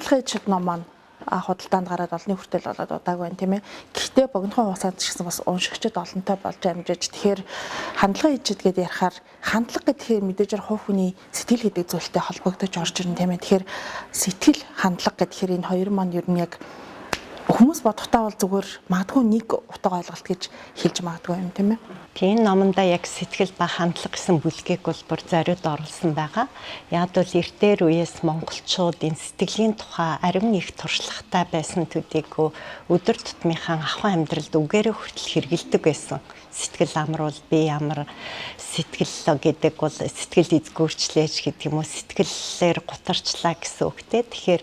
Хандлагын ичид ном маань худалдаанд гараад олонний хүртэл болоод удаагүй байна, тийм ээ. Гэхдээ богинохон хугацаанд ч гэсэн бас уншигчид олонтой болж амжиж, тэгэхээр хандлагын ичид гэдээ ярихаар хандлага гэхээр мэдээж хувь хүний сэтгэл гэдэг зүйлтэй холбогдож орж ирнэ, тийм ээ. Тэгэхээр сэтгэл, хандлага гэхээр энэ хоёр маань ер нь яг хүмүүс бодохдоо бол зүгээр магадгүй нэг утга ойлголт гэж хэлж магадгүй юм, тийм ээ. Тийм, номондоо яг сэтгэл ба хандлага гэсэн бүлгийг бол бүр зориуд оруулсан байгаа. Яг бол эртээр үеэс монголчууд энэ сэтгэлийн тухай ариун их туршлагатай байсан төдийгүй өдөр тутмынхаа ахуй амьдралд үгээрээ хүртэл хэрэгэлдэг байсан. Сэтгэл амар бол би амар, сэтгэл гэдэг бол сэтгэл эзгүүрчлээч гэдэг юм уу, сэтгэлээр гутарчлаа гэсэн үгтэй. Тэгэхээр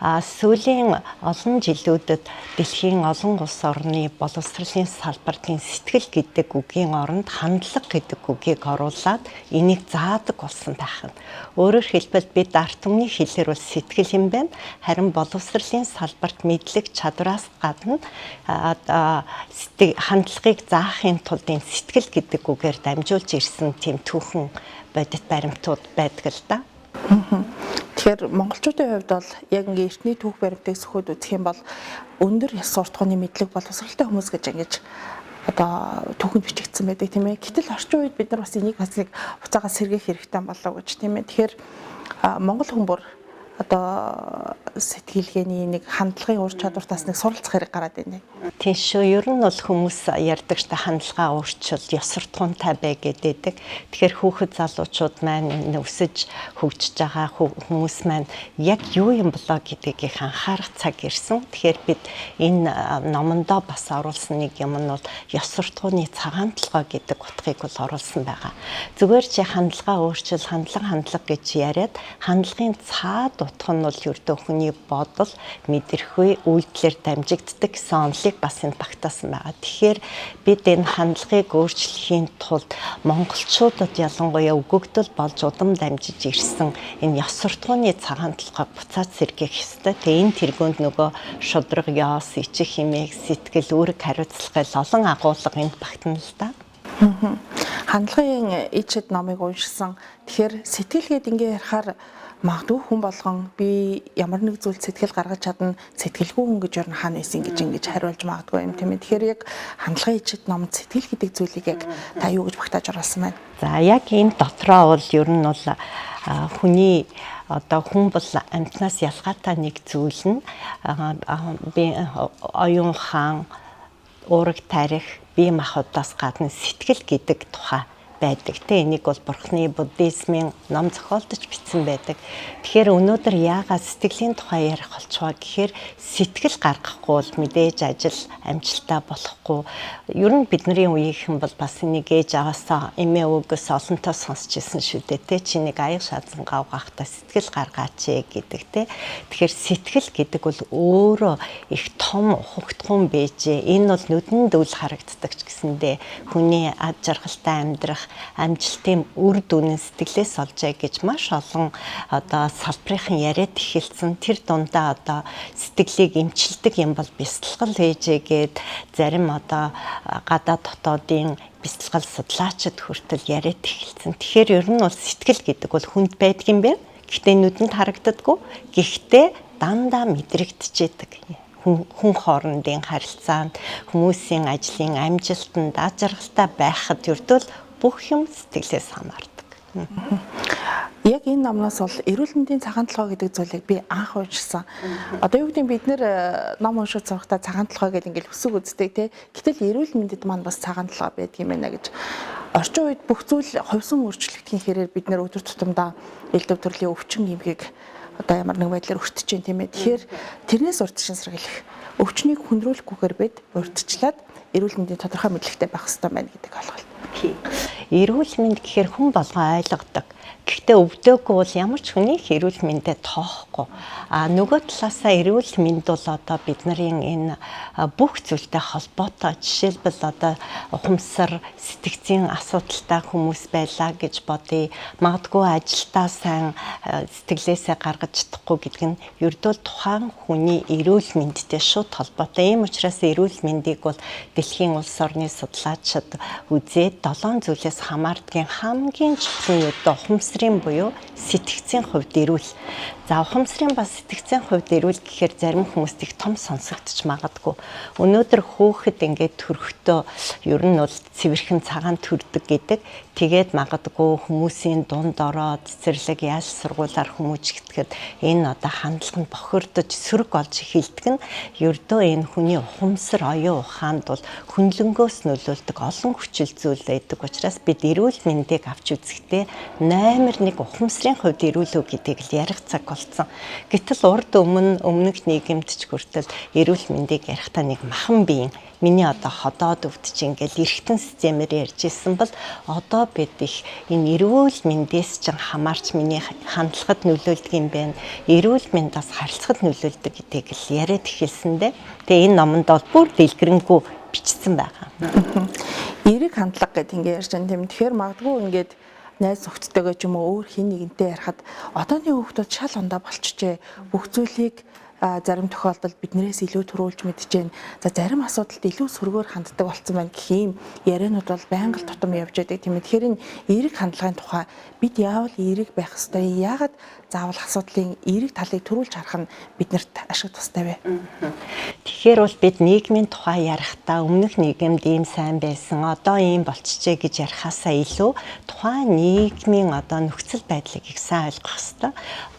сүүлийн олон жилүүдэд дэлхийн олон улс орны боловсролын салбарт энэ сэтгэл гэдэг үгийн оронд хандлага гэдэг үгийг оруулаад энийг заадаг болсон байх нь. Өөрөөр хэлбэл, бид ард түмний хэлээр бол сэтгэл юм байна. Харин боловсролын салбарт мэдлэг чадвараас гадна хандлагыг заахын тулд энэ сэтгэл гэдэг үгээр дамжуулж ирсэн тийм түүхэн бодит баримтууд байдаг л да. Тэгэхээр монголчуудын хувьд бол яг ингээ эртний түүх баримтыг сөхөд үзэх юм бол өндөр ёс суртахууны мэдлэг, боловсролтой хүмүүс гэж ингэж одоо түүхэнд бичигдсэн байдаг, тийм ээ. Гэтэл орчин үед бид нар бас энийг бас нэг буцаагаа сэргээх хэрэгтэй болоо гэж, тийм ээ. Тэгэхээр монгол хүн бүр одоо сэтгэлгээний нэг хандлагын ур чадвартаас нэг суралцах хэрэг гараад байна. Тийм шүү. Ер нь бол хүмүүс ярьдаг штэ, хандлагаа өөрчил, ёс суртахуунтай бай гэдэг. Тэгэхээр хүүхэд залуучууд маань, өсөж хөгжиж байгаа хүмүүс маань яг юу юм болоо гэдгийг их анхаарах цаг ирсэн. Тэгэхээр бид энэ номондоо бас оруулсан нэг юм нь бол ёс суртахууны цагаан толгой гэдэг утгыг бол оруулсан байгаа. Зүгээр чи хандлагаа өөрчил, хандлага хандлага гэж яриад хандлагын цаад утга нь бол ердөө хүний бодол, мэдрэхүй, үйлдэлээр дамжигддаг гэсэн онолыг бас энд багтаасан байгаа. Тэгэхээр бид энэ хандлагыг өөрчлөхийн тулд монголчуудад ялангуяа өгөгдөл болж удам дамжиж ирсэн энэ ёс суртахууны цагаан толгойг буцаад сэргээх ёстой. Тэгээ энэ тэргуунд нөгөө шудраг, ёс, ичих хэмээх, сэтгэл, үүрэг хариуцлага, олон агуулга энд багтана л да. Хандлагын ичид номыг уншсан. Тэгэхээр сэтгэл гээд ингээ ярихаар магадгүй хүн болгон би ямар нэг зүйл сэтгэл гаргаж чадна, сэтгэлгүй хүн гэж ер нь хаана байсан гэж ингэж хариулж магадгүй юм, тийм ээ. Тэгэхээр яг хандлагын ичид номд сэтгэл гэдэг зүйлийг яг та юу гэж багтааж оруулсан байна? За, яг энэ дотроо бол ер нь бол хүний одоо хүн бол амьтнаас ялгаатай нэг зүйл нь би оюун хаан, уураг тарих, бие махбодоос гадна сэтгэл гэдэг тухай байдаг. Тэ энийг бол бурхны, буддизмын ном зохиолдож бичсэн байдаг. Тэгэхээр өнөөдөр яагаад сэтгэлийн тухай ярих болчихваа гэхээр сэтгэл гаргахгүй бол мэдээж ажил амжилттай болохгүй. Ер нь бидний үеийнхэн бол бас энийг ээж аваасаа, эмээ өвгөөс олонтоо сонсч ирсэн шүү дээ. Тэ чи нэг аяг шаазан гавгаахта сэтгэл гаргаач гэдэг, тэ. Тэгэхээр сэтгэл гэдэг бол өөрөө их том ухагтхуун бэжээ. Энэ бол нүдэнд үл харагддаг ч гэсэндээ хүний ад жаргалтай амьдрах амжилтын үр дүн нь сэтгэлээс олжээ гэж маш олон одоо салбарын яриад эхэлсэн. Тэр дундаа одоо сэтгэлийг эмчилдэг юм бол бясалгал ээжээ гээд зарим одоо гадаад дотоодын бясалгал судлаачид хүртэл яриад эхэлсэн. Тэгэхээр ер нь бол сэтгэл гэдэг бол хүнд байдаг юм байна. Гэхдээ нүдэнд харагддаггүй. Гэхдээ дандаа мэдрэгдчихэдэг хүн хоорондын харилцаанд, хүмүүсийн ажлын амжилтанд, аз жаргалтай байхад ердөө бүх юм сэтгэлээс хамаардаг. Яг энэ номноос бол эрүүл мэндийн цагаан толгой гэдэг зүйлийг би анх уншсан. Одоо юу гэдэг, бид нэр ном уншиж сурахтаа цагаан толгой гэдэг ингээл өсөг үздэг, те. Гэтэл эрүүл мэндэд маань бас цагаан толгой байдаг юм байна гэж. Орчин үед бүх зүйл хувьсан өөрчлөгдөхийн хэрээр бид нэр өдөр тутамдаа элдв төрлийн өвчин эмгэг одоо ямар нэг байдлаар өртөж чинь, тийм ээ. Тэгэхээр тэрнээс урьдчилан сэргийлэх, өвчнийг хүндрүүлэхгүйгээр бид урьдчилаад эрүүл мэндийн тодорхой мэдлэгтэй байх хэрэгтэй байна гэдэг ойлголт. Эрүүл мэнд гэхээр хүн болгон ойлгодог. Гэхдээ өвдөөгүй бол ямар ч хүний эрүүл мэндэд тоохгүй. А нөгөө талаасаа эрүүл мэнд бол одоо бидний энэ бүх зүйлтэй холбоотой. Жишээлбэл, одоо ухамсар, сэтгцийн асуудалтай хүмүүс байлаа гэж бодъё. Магадгүй ажилдаа сайн сэтгэлээсээ гаргаж чадахгүй гэдэг нь ердөө тухайн хүний эрүүл мэндтэй шууд холбоотой. Ийм учраас эрүүл мэндийг бол дэлхийн улс орны судлаачид үзээд 7 зүйлээс хамаардгийн хамгийн чухал нь ердөө ухамсарын буюу сэтгцийн хувьд эрүүл. За, ухамсарын бас сэтгцийн хувьд эрүүл гэхээр зарим хүмүүст их том сонсогдож магадгүй. Өнөөдөр хүүхэд ингээд төрөхдөө ер нь бол цэвэрхэн цагаан төрдөг гэдэг. Тэгээд магадгүй хүмүүсийн дунд ороод цэцэрлэг ял сургуулаар хүмүүжигдэхэд энэ одоо хандлага нь бохирдож, сөрөг олж эхэлдэг нь ердөө энэ хүний ухамсар, оюун ухаанд бол хөндлөнгөөс нөлөөлдөг олон хүчил зүйл байдаг учраас бид эрүүл мэндийг авч үзэхдээ номер 1 ухамсарын хувьд эрүүл үү гэдгийг л ярих цаг болсон. Гэтэл урд өмнө өмнөх нийгэмд ч хүртэл эрүүл мэндийг ярихдаа нэг махан биеийн, миний одоо ходоод өвдөж, ингээл эргэтэн системээр ярьж исэн бол одоо бид их энэ эрүүл мэндээс чинь хамаарч миний хандлагад нөлөөлдөг юм байна. Эрүүл мэнд бас харилцахад нөлөөлдөг гэдгийг л яриад эхэлсэндээ тэгээ энэ номонд бол бүр дэлгэрэнгүй бичсэн байгаа. Эерэг хандлага гэдэг ингээ ярьж байна, тийм. Тэгэхээр магадгүй ингээд найз нөхдөдтэйгээ ч юм уу өөр хэн нэгэнтэй ярихад одооны хүүхдүүд шал ондоо болчихжээ. Бүх зүйлийг зарим тохиолдолд биднээс илүү түрүүлж мэдэж байна. За, зарим асуудалд илүү сөргөөр ханддаг болсон байна гэх ийм яриануд бол байнга л тутам явж байдаг, тийм ээ. Тэгэхээр энэ эерэг хандлагын тухай, бид яавал эерэг байх ёстой, яагаад заавал асуудлын эерэг талыг түрүүлж харах нь биднэрт ашиг тустай вэ? Тэгэхээр бол бид нийгмийн тухай ярихдаа өмнөх нийгэмд ийм сайн байсан, одоо ийм болчихжээ гэж ярихаасаа илүү тухайн нийгмийн одоо нөхцөл байдлыг их сайн ойлгох ёстой.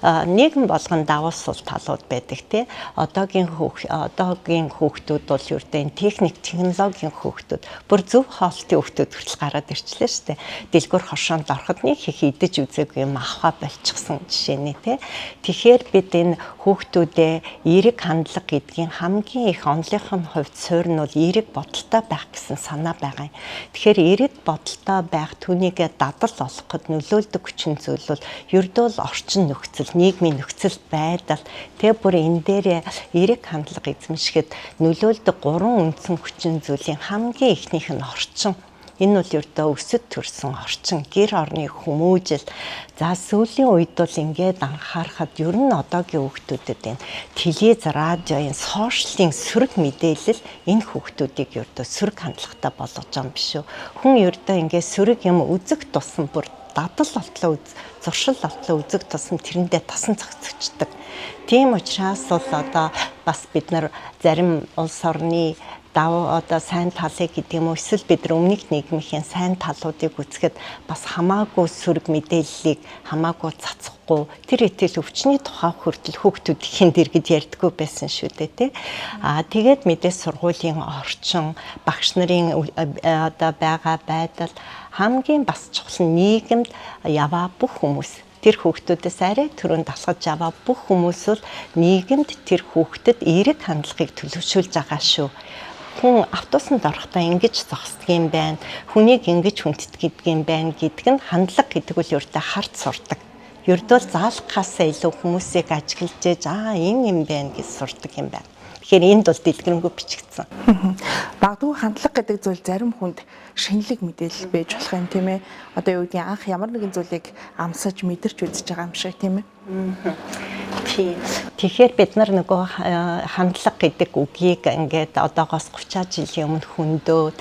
Нийгэм болгон давуу сул талууд байдаг, тий. Одоогийн хүүхдүүд бол ердөө энэ техник, технологийн хүүхдүүд, бүр зөв хоолтын хүүхдүүд хүртэл гараад ирчлээ шүү дээ. Дэлгүүр хошоонд ороход нэг их идэж үзээгүй юм авахаа болчихсон жишээний, тий. Тэгэхээр бид энэ хүүхдүүдээ эерэг хандлага гэдгийн хамгийн их онолынх нь хувьд суурь нь бол эерэг бодолтой байх гэсэн санаа байгаа юм. Тэгэхээр эерэг бодолтой байх, түүнийгээ дадал олгоход нөлөөлдөг хүчин зүйл бол ердөө л орчин нөхцөл, нийгмийн нөхцөл байдал. Тэгээ бүр энэ дээр эерэг хандлага эзэмшихэд нөлөөлдөг гурван үндсэн хүчин зүйлийн хамгийн эхнийх нь орчин. Энэ бол ердөө өсөд төрсөн орчин, гэр орны хүмүүжил. За, сүүлийн үед бол ингээд анхаарахад ер нь одоогийн хүүхдүүдэд энэ телевиз, радио, энэ social ын сөрөг мэдээлэл энэ хүүхдүүдийг ердөө сөрөг хандлагатай болгож байгаа юм биш үү? Хүн ердөө ингээд сөрөг юм үзэх тусам, бүр дадал болтлоо, зуршил болтлоо үзэх тусам тэрэндээ тасан цогцогчдөг. Тийм учраас бол одоо бас бид нар зарим улс орны давуу, одоо сайн талыг гэдэг юм уу, эсвэл бид нар өмнөх нийгмийн сайн талуудыг үзэхэд бас хамаагүй сөрөг мэдээллийг хамаагүй цацахгүй, тэр итэл өвчний тухай хүртэл хүүхдүүд ихэнд дэргэд ярьдаггүй байсан шүү дээ, тий. Аа, тэгээд мэдээ сургуулийн орчин, багш нарын одоо байгаа байдал, хамгийн бас чухал нь нийгэмд яваа бүх хүмүүс, тэр хүүхдүүдээс арай түрүүнд алхаж яваа бүх хүмүүс бол нийгэмд тэр хүүхдэд эерэг хандлагыг төлөвшүүлж байгаа шүү. Хүн автобусанд орохдоо ингэж зогсдог юм байна. Хүнийг ингэж хүндэтгэдэг юм байна гэдэг нь хандлага гэдэг үл ердөө харж сурдаг. Ердөө заалгахаасаа илүү хүмүүсийг ажиглаж ээж аа, энэ юм байна гэж сурдаг юм байна. Тэгэхээр энд бол дэлгэрэнгүй бичигдсэн. Магадгүй хандлага гэдэг зүйл зарим хүнд шинэлэг мэдээлэл байж болох юм, тийм ээ. Одоо юу гэдгийг анх ямар нэгэн зүйлийг амсаж, мэдэрч үзэж байгаа юм шиг, тийм ээ. Тийм. Тэгэхээр бид нар нөгөө хандлага гэдэг үгийг ингээд одоогоос 30 жилийн өмнө хөндөөд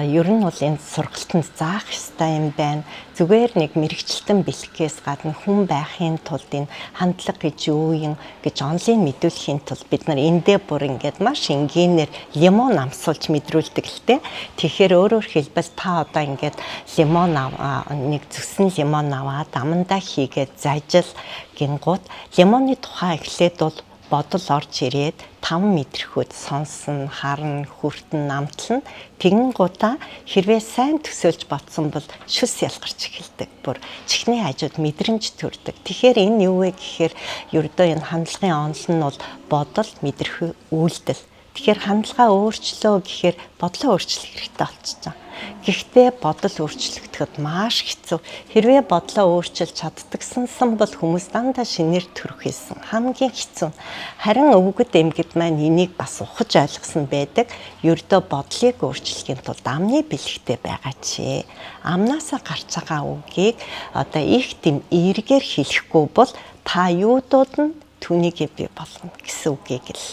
ер нь бол энэ сургалтанд заах ёстой юм байна. Зүгээр нэг мэргэжилтэн бэлтгэхээс гадна хүн байхын тулд энэ хандлага гэж юу юм гэж онлайн мэдүүлэхийн тулд бид нар эндээ бүр ингээд маш энгийнээр лимон амсуулж мэдрүүлдэг л дээ. Тэгэхээр өөрөөр хэлбэл та одоо ингээд лимон, нэг зүсэн лимон аваад амандаа хийгээд зажил гингууд лимоны тухай эхлээд бол бодол орж ирээд 5 мэдрэхүйд сонсон, харна, хүртэн, амтлана. Тэгэн гутаа хэрвээ сайн төсөөлж бодсон бол шүс ялгарч эхэлдэг. Бүр чихний хажууд мэдрэмж төрдөг. Тэгэхээр энэ юу вэ гэхээр ердөө энэ хандлагын онол нь бол бодол, мэдрэхүй, үйлдэл. Тэгэхээр хандлага өөрчлөө гэхээр бодлоо өөрчлөх хэрэгтэй болчихж байгаа. Гэхдээ бодол өөрчлөгдөхөд маш хэцүү. Хэрвээ бодлоо өөрчилж чаддагсансан бол хүмүүс дандаа шинээр төрөх хийсэн. Хамгийн хэцүү. Харин өвгөд эмгэд маань энийг бас ухаж ойлгосон байдаг. Ердөө бодлыг өөрчлөхийн тулд амны бэлэгтэй байгаа чи. Амнаасаа гарч байгаа үгийг одоо их тэм эергээр хэлэхгүй бол та юу дуудана, түүнийг би болгоно гэсэн үгийг л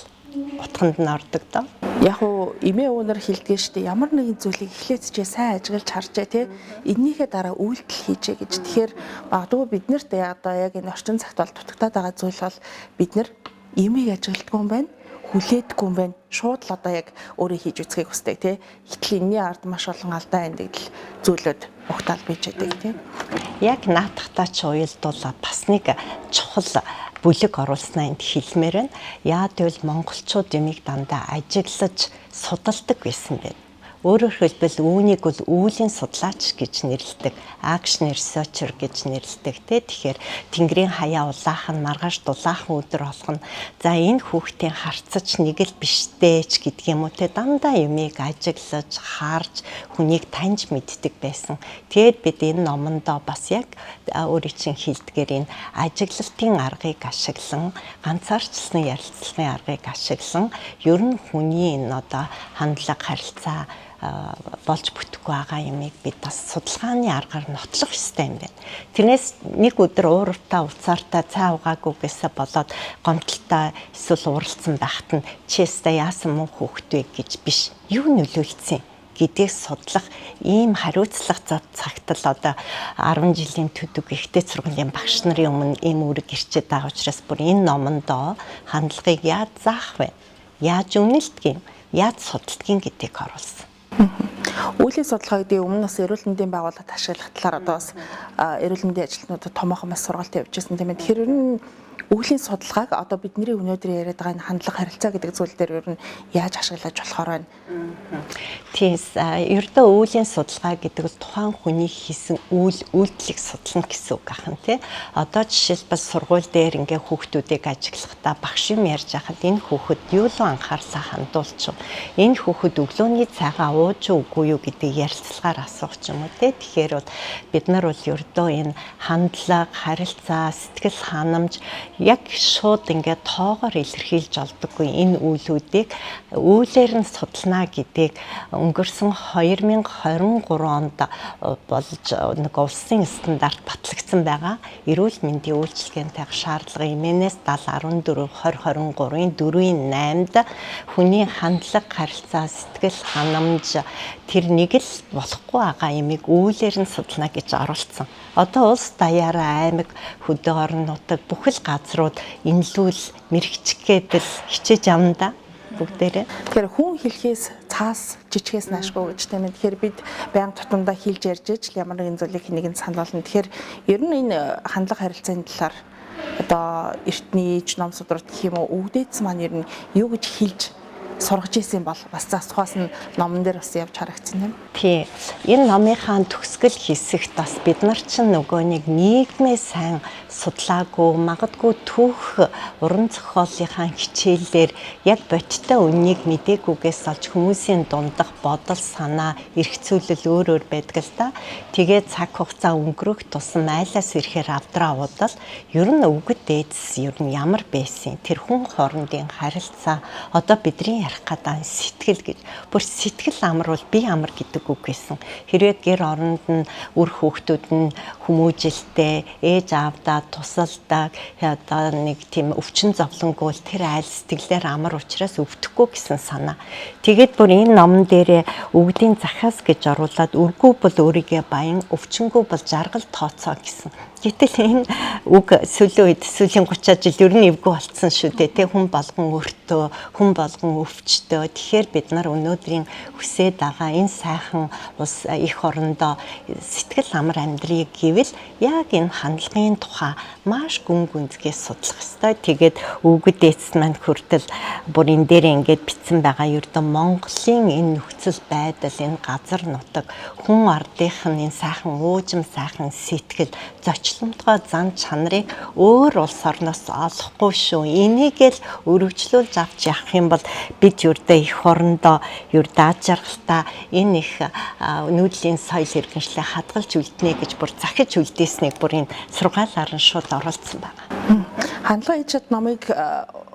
утганд нь ордог доо. Яг уу эмээ өвнөр хэлдэг шүү дээ. Ямар нэгэн зүйлийг эхлээд чи сайн ажиглаж харжээ тий. Эннийхээ дараа үйлдэл хийжээ гэж. Тэгэхээр магадгүй бид нарт одоо яг энэ орчин цагт бол дутагдаад байгаа зүйл бол бид нар эмийг ажигладгүй юм байна, хүлээдэггүй юм байна. Шууд л одоо яг өөрөө хийж үзхийг хүсдэг тий. Гэтэл энэний ард маш олон алдаа эндэгдэл зүйлүүд угтаал бийж байдаг тий. Яг наатахтай ч уялдуулаад бас нэг чухал бүлэг оруулснаа энд хэлмээр байна. Яа гэвэл монголчууд юмыг дандаа ажиглаж судалдаг байсан байна. Өөрөөр хэлбэл үүнийг бол үүлийн судлаач гэж нэрлэдэг. Action researcher гэж нэрлэдэг те. Тэгэхээр тэнгэрийн хаяа улаахан маргааш дулаахан өдөр болох нь за энэ хүүхдийн харцаж нэг л биш дээ ч гэдэг юм уу те. Дандаа юмыг ажиглаж, харж, хүнийг таньж мэддэг байсан. Тэгээд бид энэ номондоо бас яг өөрийн чинь хэлдгээр энэ ажиглалтын аргыг ашиглан, ганцаарчлсан ярилцлагын аргыг ашиглан ер нь хүний энэ одоо хандлага, харилцаа болж бүтэхгүй байгаа юмыг бид бас судалгааны аргаар нотлох ёстой юм байна. Тэрнээс нэг өдөр ууртаа уцаартай цай угаагүйгээсээ болоод гомдолтой эсвэл уралцсан байхад нь чи ёстой яасан муу хүүхэд вэ гэж биш. Юу нөлөөлсөн гэдгийг судлах ийм хариуцлага зав цагт л одоо 10 жилийн төдөг ихтэй сургуулийн багш нарын өмнө ийм үүрэг ирчээд байгаа учраас бүр энэ номондоо хандлагыг яаж заах вэ? Яаж үнэлдэг юм? Яаж судалдаг юм гэдгийг оруулсан. Үүлийн судалгаа гэдэг өмнө бас эрүүл мэндийн байгууллагад ашиглах талаар одоо бас эрүүл мэндийн ажилтнуудад томоохон бас сургалт явьж байсан тийм ээ. Тэгэхээр ер нь үүлийн судалгааг одоо бидний өнөөдөр яриад байгаа энэ хандлага харилцаа гэдэг зүйл дээр ер нь яаж ашиглаж болохоор байна? Тийм, ердөө үүлийн судалгаа гэдэг бол тухайн хүний хийсэн үйл үйлдэлийг судлана гэсэн үг ахын тий. Одоо жишээлбэл сургууль дээр ингээ хүүхдүүдийг ажиглахдаа багш юм ярьж байхад энэ хүүхэд юу л анхаарлаа хандуулчих. Энэ хүүхэд өглөөний цайгаа ууж үгүй юу гэдэг ярилцлагаар асуух ч юм уу тий. Тэгэхээр бол бид нар бол ердөө энэ хандлага, харилцаа, сэтгэл ханамж яг шууд ингээ тоогоор илэрхийлж олдоггүй энэ үйлүүдийг үйлээр нь судална гэдгийг өнгөрсөн 2023 онд болж нэг улсын стандарт батлагдсан байгаа. Эрүүл мэндийн үйлчилгээний шаардлага МНС 70 14 20 23-ын 4-ийн 8-д хүний хандлага, харилцаа, сэтгэл ханамж тэр нэг л болохгүй байгаа юмыг үйлээр нь судална гэж оруулсан. Одоо улс даяараа аймаг, хөдөө орон нутаг бүхэл газрууд энэлүүл мэрэгчих гээд л хичээж явна да бүгдээрээ. Тэгэхээр хүн хэлхээс цаас жижигээс наашгүй гэж тийм ээ. Тэгэхээр бид байнга тутамдаа хэлж ярьж иж л ямар нэгэн зүйлийг нэг нь санал болно. Тэгэхээр ер нь энэ хандлага харилцааны талаар одоо эртний ч ном судрууд гэх юм уу өвдөөц маань ер нь юу гэж хэлж сургаж исэн бол бас засхаас нь номон дээр бас явж харагдсан юм. Тий. Энэ номынхаа төгсгөл хэсэгт бас бид нар чинь нөгөө нэг нийгмээ сайн судлаагүй, магадгүй түүх уран зохиолынхаа хичээлээр яг бодиттой үннийг мдэггүйгээс олж хүмүүсийн дундах бодол санаа, эрхцүүлэл өөр өөр байдаг л та. Тэгээд цаг хугацаа өнгөрөх тусам айлаас ирэхээр авдраа удал ер нь өвгөд дээдс ер нь ямар байсан тэр хүн хоорондын харилцаа одоо бидний ярих гэдэг сэтгэл гэж бүр сэтгэл амар бол бие амар гэдэг үг байсан. Хэрвээ гэр оронд нь үр хүүхдүүд нь хүмүүжилтэй, ээж аавдаа тусалдаг, одоо нэг тийм өвчин зовлонгүй бол тэр айл сэтгэлээр амар учраас өвдөхгүй гэсэн санаа. Тэгээд бүр энэ номон дээрээ өвгдийн захиас гэж оруулаад өргүү бол өөрийгөө баян, өвчнгүй бол жаргал тооцоо гэсэн. Гэтэл энэ үг сүүлийн үед сүүлийн 30 жил ер нь эвгүй болцсон шүү дээ. Тэ хүн болгон өөртөө, хүн болгон өвчтөө. Тэгэхээр бид нар өнөөдрийн хүсээд байгаа энэ сайхан улс эх орондоо сэтгэл амар амьдрыг гэвэл яг энэ хандлагын тухай маш гүн гүнзгий судлах ёстой. Тэгээд өвгөд дээдс маань хүртэл бүр энэ дээр ингээд бичсэн байгаа. Ердөө Монголын энэ нөхцөл байдал, энэ газар нутаг, хүн ардынх нь энэ сайхан уужим, сайхан сэтгэл, зочломтгой зан чанарыг өөр улс орноос олохгүй шүү. Энийг л өргөжлүүлж авч явах юм бол бид ердөө эх орондоо ердөө ад жаргалтай энэ их нүүдлийн соёл иргэншлээ хадгалж үлднэ гэж бүр захиж үлдээснийг бүр энэ сургаалаар нь шууд оруулсан байна. Хандлага хийж чад номыг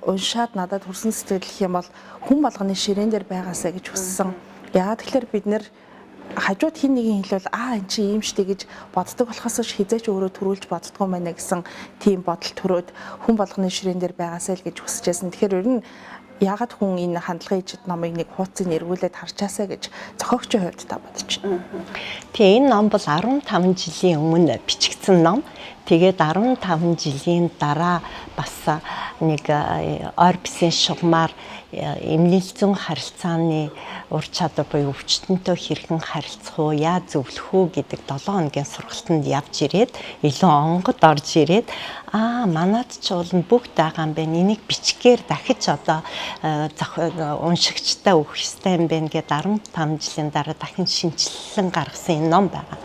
уншаад надад хүрсэн сэтгэл гэх юм бол хүн болгоны ширээн дээр байгаасаа гэж хүссэн. Яагаад тэгэхээр бид нэр хажууд хин нэгэн хэлвэл аа эн чи ийм штэ гэж боддог болохоос ш хизээч өөрөө төрүүлж боддгоо мэнэ гэсэн тийм бодол төрөөд хүн болгоны ширээн дээр байгаасаа л гэж хүсэж байсан. Тэгэхээр ер нь Яагаад хүн энэ хандлагын ижид номыг нэг хуудсыг эргүүлээд харчаасаа гэж зохиогчийн хувьд та бодож байна? Тэгээ энэ ном бол 15 жилийн өмнө бичигдсэн ном. Тэгээд 15 жилийн дараа бас нэг ойр бисэн шугамар эмнэл зүйн харилцааны ур чадвар буюу өвчтөнтэй хэрхэн харилцах уу, яаж зөвлөх үү гэдэг 7 хоногийн сургалтанд явж ирээд илүү онгод орж ирээд манад ч бол бүгд байгаа юм байна. Энийг бичгээр дахиж одоо уншигчтай өгөх ёстой юм байна гэд 15 жилийн дараа дахин шинэчлэн гаргасан энэ ном байгаа.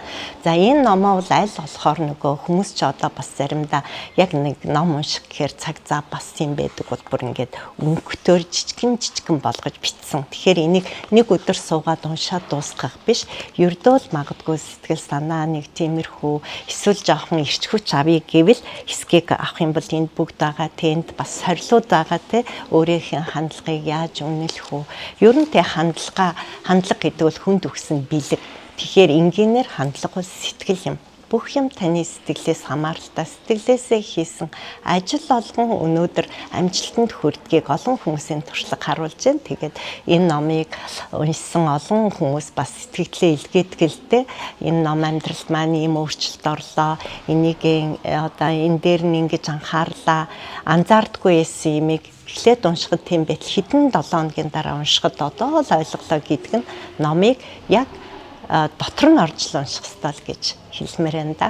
За энэ номоо бол аль болохоор нөгөө хүмүүс ч одоо бас заримдаа яг нэг ном унших гэхээр цаг зав бас юм байдаг бол бүр ингээд өнгөтөр жижигэн болгож бичсэн. Тэгэхээр энийг нэг өдөр суугаад уншаад дуусгах биш. Ердөө л магадгүй сэтгэл санаа нэг тиймэрхүү эсвэл жоохон эрч хүч авъя гэвэл хэсгийг авах юм бол энд бүгд байгаа, тэнд бас сорилууд байгаа те, өөрийнхөө хандлагыг яаж үнэлэх үү? Ер нь те хандлага гэдэг бол хүнд өгсөн бэлэг. Тэгэхээр энгийнээр хандлага бол сэтгэл юм. Бүх юм таны сэтгэлээс хамааралтай. Сэтгэлээсээ хийсэн ажил болгон өнөөдөр амжилтанд хүрдгийг олон хүмүүсийн туршлага харуулж байна. Тэгээд энэ номыг уншсан олон хүмүүс бас сэтгэлдээ илгээдэг л дээ. Энэ ном амьдралд маань ийм өөрчлөлт орлоо. Энийг одоо энэ дээр нь ингэж анхаарлаа. Анзаардаггүй байсан юмыг эхлээд уншихад тийм байтал хэдэн 7 хоногийн дараа уншихад одоо л ойлголоо гэдэг нь номыг яг дотор нь орж л унших ёстой л гэж хэлмээр байна да.